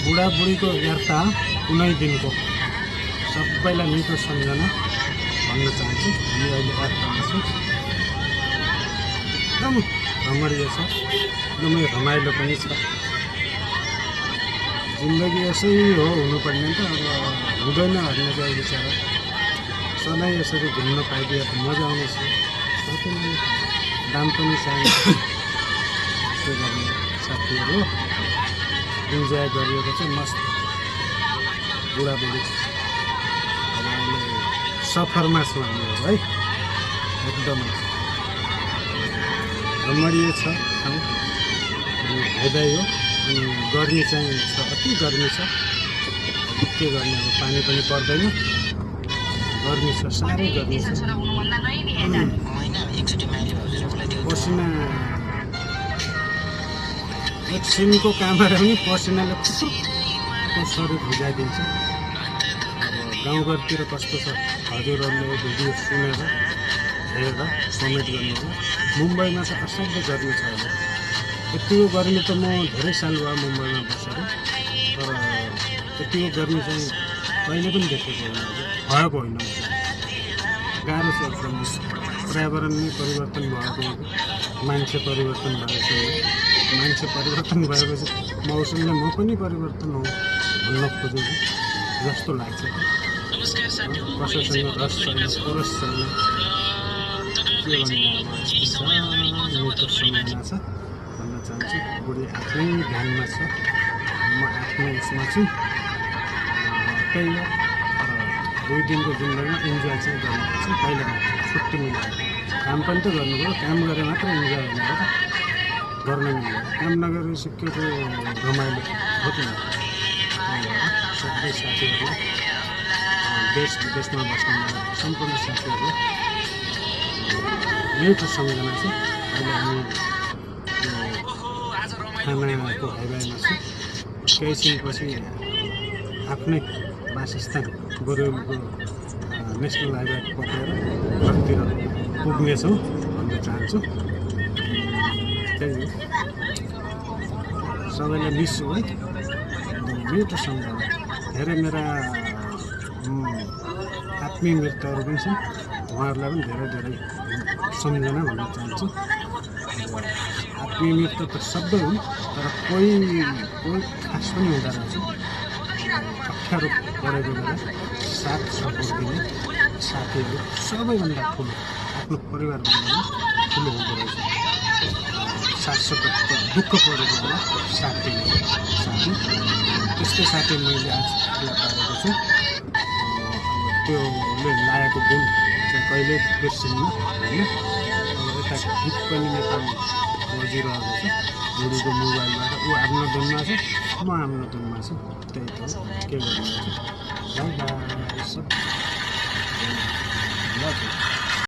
बुढाबुढीको व्यर्थ कुनै दिनको सबैलाई मिठो सम्झना भन्न चाहन्छु। हामी अहिले यात्रामा छौँ। एकदम रमणीय छ, एकदमै रमाइलो पनि छ। जिन्दगी यसै हो हुनुपर्ने त अब हुँदैन भन्ने चाहिँ विचार सधैँ यसरी घुम्न पाइदिए त मजा आउँछ। साथै दाम पनि चाहिन्छ त्यो गर्ने साथीहरू इन्जोय गरिएको चाहिँ मस्त बुढाबुढी अब अहिले सफरमा छौँ हामीहरू है। एकदमै रमणीय छ ठाउँ अनि हाइवे हो अनि गर्मी चाहिँ छ, अति गर्मी छ। के गर्ने अब पानी पनि पर्दैन, गर्मी छ, साह्रै गर्मी छ। पसिना एकछिनको कामबाट पनि पसिनाले फुटुक्क शरीर भिजाइदिन्छ। अब गाउँघरतिर कस्तो छ हजुरहरूले भिडियो सुनेर हेरेर कमेन्ट गर्नुहोला। मुम्बईमा त असाध्यै गर्मी छ अहिले। यतिको गर्मी त म धेरै साल भयो मुम्बईमा बसेर, तर यतिको गर्मी चाहिँ कहिले पनि देखेको होइन, भएको होइन। गाह्रो छ एकदम। पर्यावरण नै परिवर्तन भएको, मान्छे परिवर्तन भएको। मान्छे परिवर्तन भएपछि मौसमले म पनि परिवर्तन हो भन्न खोजेको जस्तो लाग्छ। कसैसँग रस छैन, पुरुष छैन, के भन्ने मिठो सम्झना छ भन्न चाहन्छु। बुढी आफ्नै ध्यानमा छ, म आफ्नो उसमा छु। त्यही हो, तर 2 दिनको जिन्दगीमा इन्जोय चाहिँ गर्नुपर्छ। कहिले छुट्टी मिलाएर काम पनि त गर्नुपऱ्यो, काम गरेर मात्र इन्जोय हुनु हो, गर्न मिल्दैन। काम नगरेपछि के को रमाइलो हुँदैन। सबै साथीहरूलाई, देश विदेशमा बस्ने सम्पूर्ण साथीहरूलाई मिठो सम्झना छ। अहिले हामी खानाको हाइवेमा छौँ। केही छिनपछि आफ्नै वासस्थान गोरुको नेसनल हाइवे पक्रेर घरतिर पुग्नेछौँ भन्न चाहन्छु। त्यही हो, सबैलाई मिस हो है। मिठो सम्झना। धेरै मेरा आत्मीय मित्रहरू पनि छन्, उहाँहरूलाई पनि धेरै धेरै सम्झना भन्न चाहन्छु। आत्मीय मित्र त सबै हुन्, तर कोही खास पनि हुँदो रहेछ। अप्ठ्यारो परेको बेला साथ सपोर्ट दिने साथीहरू सबैभन्दा ठुलो, आफ्नो परिवारभन्दा ठुलो हुँदो रहेछ। साथ सपोर्ट दुःख परेको बेला साथी त्यस्तै साथी मैले आज पारेको छु। त्योले लागेको गुण चाहिँ कहिले बिर्सिन्न होइन। अब यता गीत पनि नेपाली बजिरहेको छ बुढीको मोबाइलबाट। ऊ आफ्नो धुनमा छ, म आफ्नो धुनमा छु। त्यही त हो, के गर्नु। By by sub.